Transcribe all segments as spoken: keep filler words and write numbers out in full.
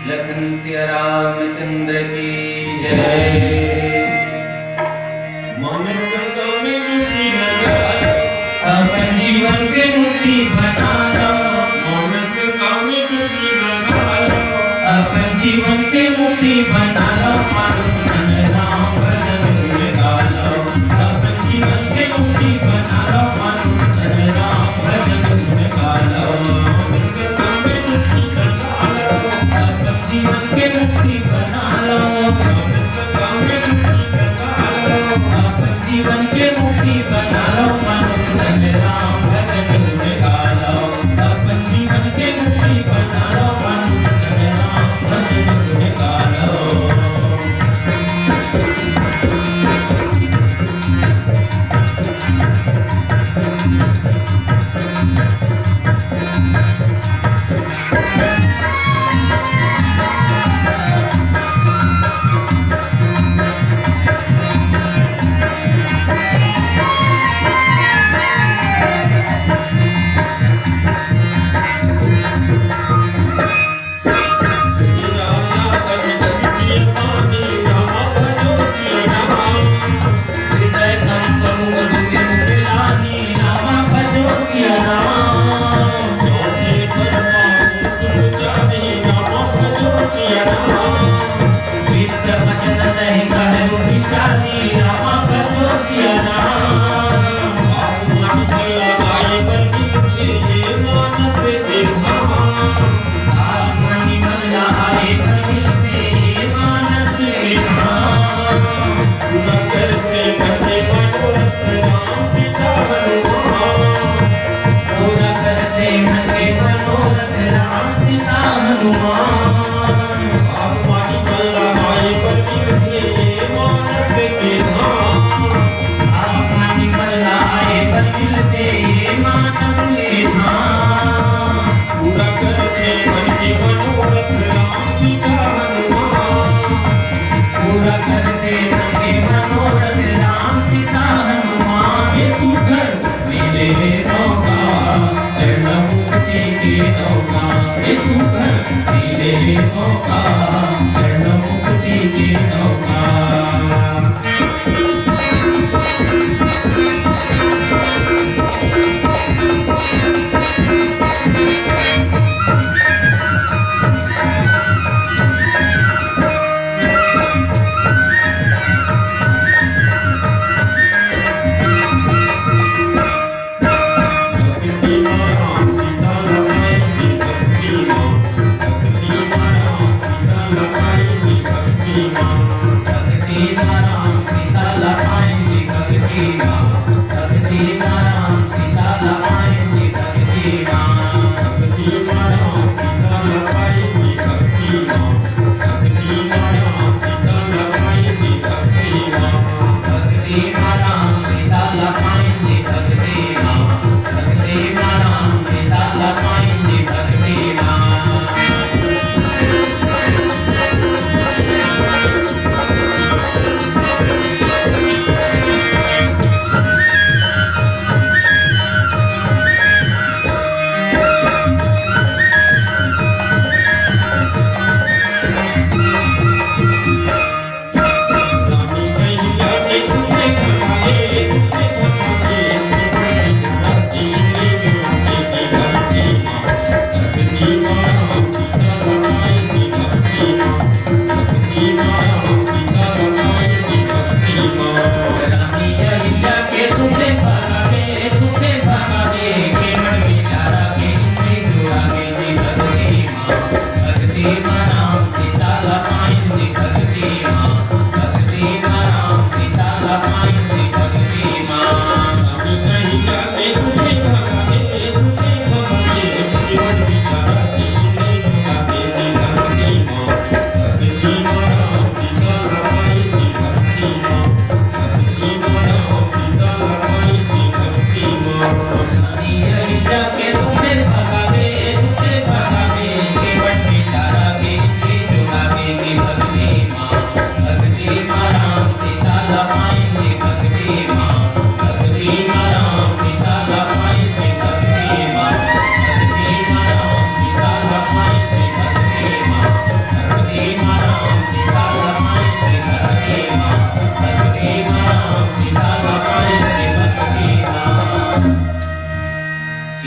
लखन सिया रामचंद्र की जय। मानस गंगा में डुबकी लगा लो। अपन जीवन के मुक्ति बना लो। मानस गंगा में डुबकी लगा लो। अपन जीवन के मुक्ति बना लो। मानस तन राम भजन में गा लो। अपन जीवन के मुक्ति बना लो। मानस तन राम भजन में गा लो। अपन जीवन के मुक्ति बना लो। अपन जीवन के मुक्ति बना लो। मानस तन राम भजन में गा लो। अपन जीवन के मुक्ति बना लो। मानस तन राम भजन में गा लो।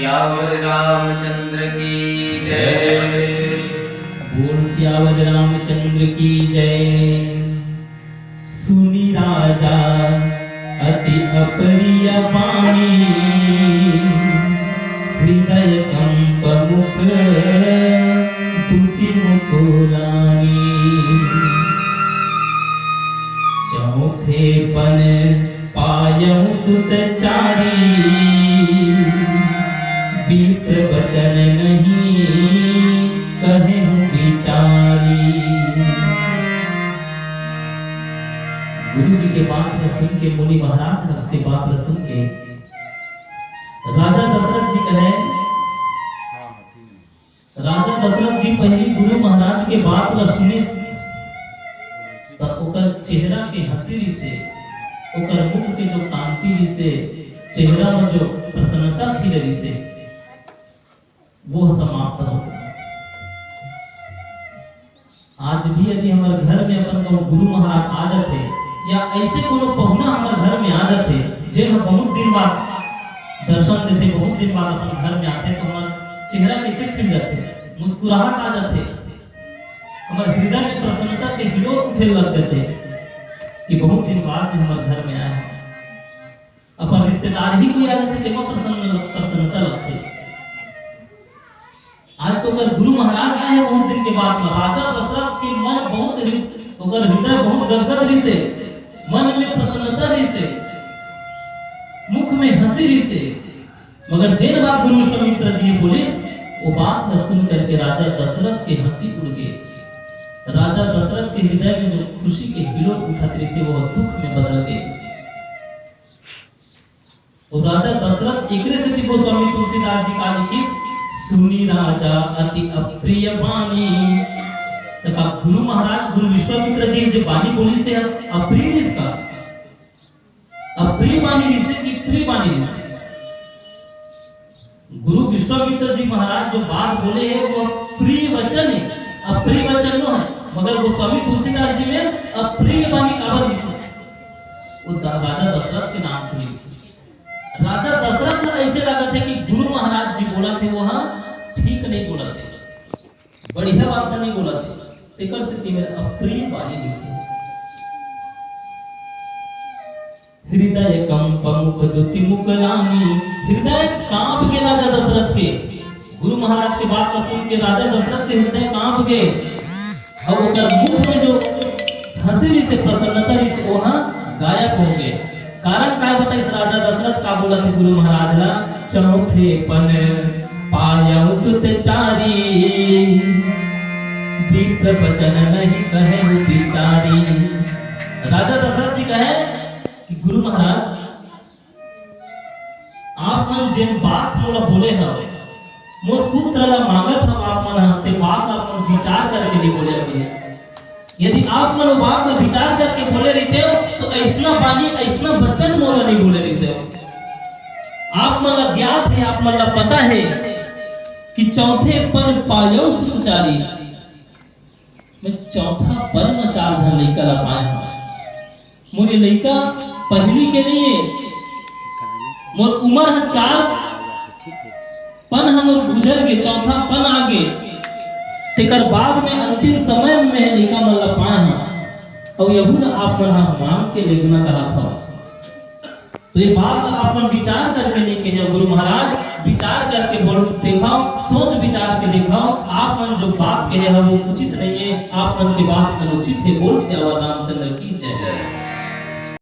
सियावर रामचंद्र की जय। बोल सियावर रामचंद्र की जय। सुनि राजा अति अप्रिय बानी, हृदय कंप मुख दुति मुकुलानी। चौथे पन पायउ सुत चारी, विप्र बचन नहीं कहेउ बिचारी। गुरु जी के बात ल सुन के, मुनि महाराज के बात ल सुन के राजा दशरथ जी कहे, राजा दशरथ जी पहिली गुरु महाराज के बात ल सुनिस, त ओकर चेहरा के हंसी रिसे, ओकर मुख के जो कांति रिसे, चेहरा म जो प्रसन्नता खिले रिसे, वो समाप्त हो गे। आज भी यदि हमर घर में अपन कोनो गुरु महाराज आ जाथे या ऐसे कोनो पहुना हमर घर में आ जाथे, जेन ह बहुत दिन बाद दर्शन देथे, बहुत दिन बाद अपन घर में आथे, तो हमर चेहरा कैसे खिल जाथे, मुस्कुराहट आ जाथे, हमर हृदय में प्रसन्नता के हिलोर उठे लग जाथे कि बहुत दिन बाद में हमर घर में आए हैं। अपन रिश्तेदार ही कोई आ जाथे, तेमा प्रसन्न लग-, प्रसन्नता लगथे। आज तो ओकर गुरु महाराज आए हैं बहुत दिन के बाद में। राजा दशरथ के मन बहुत हृद-, ओकर हृदय बहुत गदगद रिसे, मन में प्रसन्नता रिसे, मुख में हंसी रिसे। मगर जेन बात गुरु विश्वामित्र जी बोलिस, वो बात ल सुन करके राजा दशरथ के हंसी उड़ गे। राजा दशरथ के हृदय में जो खुशी के हिलोर उठत रिसे, वो दुख में बदल गे। अउ राजा दशरथ एकरे सेती गोस्वामी तुलसीदास जी का लिखिस, "सुनि राजा अति अप्रिय बानी।" त का गुरु महाराज, गुरु विश्वामित्र जी जे बानी बोलिस ते अप्रिय रिस का? अप्रिय बानी रिसे कि प्रिय बानी रिसे? गुरु विश्वामित्र जी महाराज जो बात बोले हैं वो प्रिय वचन है, अप्रिय वचन नो है, मगर गोस्वामी तुलसीदास जी में अप्रिय बानी काबर लिखिस? वो द-, राजा दशरथ के नाम से लिखिस। राजा दशरथ ल ऐसे लागत है कि गुरु महाराज जी बोलत हे, वो ह ठीक नहीं बोलत हे, बढ़िया बात नहीं बोलत हे, तेकर सेती में अप्रिय बानी लिखे। हृदय कंप मुख दुति मुकुलानी, हृदय कांप गे राजा दशरथ के। गुरु महाराज के बात ल सुन के राजा दशरथ के हृदय कांप गे। अउ ओकर मुख में जो हंसी रिसे, प्रसन्नता रिसे, वो ह गायब हो गे। कारण काय बताइस राजा दशरथ, का बोलत हे गुरु महाराज ला? "चौथे पन पायउ सुत चारी, विप्र बचन नहीं कहेउ बिचारी।" राजा दशरथ जी कहे कि गुरु महाराज, आप मन जेन बात मोला बोले हव, मोर पुत्र ला मांगत हव आप मन ह, ते बात ला आप मन विचार करके नहीं बोले हव। यदि आप मन वो बात ला विचार करके बोले रहिते हो, तो ऐसना बानी, ऐसना वचन मोला नहीं बोले रहिते हो। आप मन ला ज्ञात हे, आप मन ला पता हे कि चौथे पन पायउ सुत चारी, मैं चौथा पन म चार झन लइका ला पाए हंव। मोर ये लइका पहिली के नहीं हे, मोर उमर ह चार पन ह मोर गुजर गे, चौथा पन आ गे, तेकर बाद में अंतिम समय में मैं लइका मन ला पाए हंव, अउ यहू ला आप मन ह मांग के लेगना चाहत हव। तो ये बात ला आप मन विचार करके नहीं कहे गुरु महाराज, विचार करके बोल देखव, सोच विचार के देखव, आप मन जो बात कहे हव वो उचित नहीं हे, आप मन के बात अनुचित हे। बोल सियावर रामचंद्र की जय।